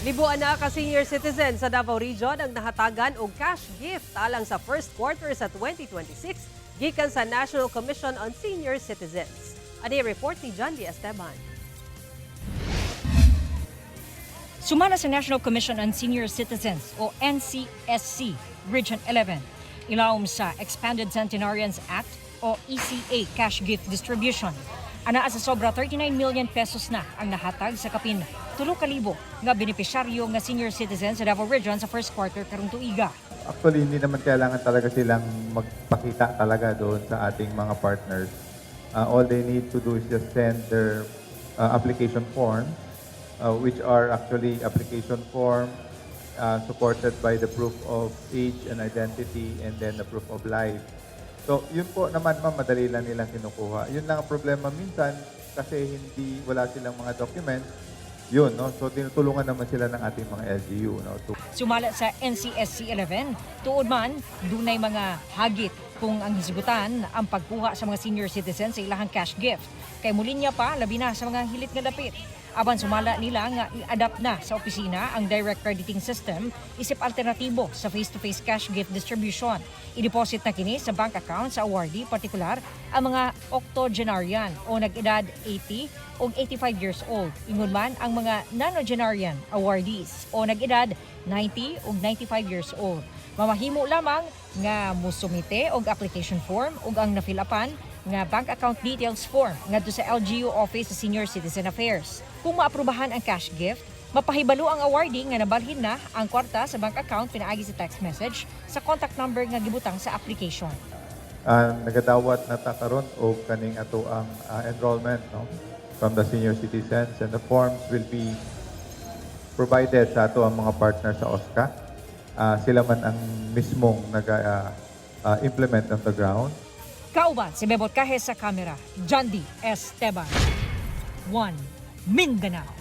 Libuan na ka senior citizen sa Davao Region ang nahatagan og cash gift alang sa first quarter sa 2026 gikan sa National Commission on Senior Citizens. Ani report ni John D. Esteban. Sumala sa National Commission on Senior Citizens o NCSC Region 11, ilawom sa Expanded Centenarians Act o ECA cash gift distribution. Anaa sa sobra ₱39 million na ang nahatag sa kapin 3,000 nga benepisyaryo nga senior citizen sa Davao Region sa first quarter karong tuiga. Actually, hindi naman kailangan talaga silang magpakita talaga doon sa ating mga partners. All they need to do is just send their application forms, which are actually application form supported by the proof of age and identity and then the proof of life. So, yun po naman, ma'am, madali lang nilang kinukuha. Yun lang ang problema minsan kasi hindi, wala silang mga documents. Yun, no? So, tinutulungan naman sila ng ating mga LGU, no? To Sumala sa NCSC 11, tuod man dunay mga hagit kung ang hisgutan ang pagkuha sa mga senior citizens sa ilahang cash gift. Kay mulinya pa labi na sa mga hilit nga dapit. Apan sumala nila nga i-adapt na sa opisina ang direct crediting system isip alternatibo sa face-to-face cash gift distribution. I-deposit na kini sa bank account sa awardee, partikular ang mga octogenarian o nag-edad 80 o 85 years old. Ingon man ang mga nonagenarian awardees o nag-edad 90 o 95 years old. Mamahimo lamang nga musumite og application form ug ang na-fill-upan nga bank account details form ngadto sa LGU Office sa Senior Citizen Affairs. Kung maaprubahan ang cash gift, mapahibalo ang awardee nga nabalhin na ang kwarta sa bank account pinaagi sa text message sa contact number nga gibutang sa application. Nagadawat na ta karon og kaning ato ang enrollment, no, from the senior citizens, and the forms will be provided sa ato ang mga partner sa OSCA. Sila man ang mismong naga implement on the ground. Kauban si Bebot Cajes sa kamera, John D. Esteban. 1 Mindanao.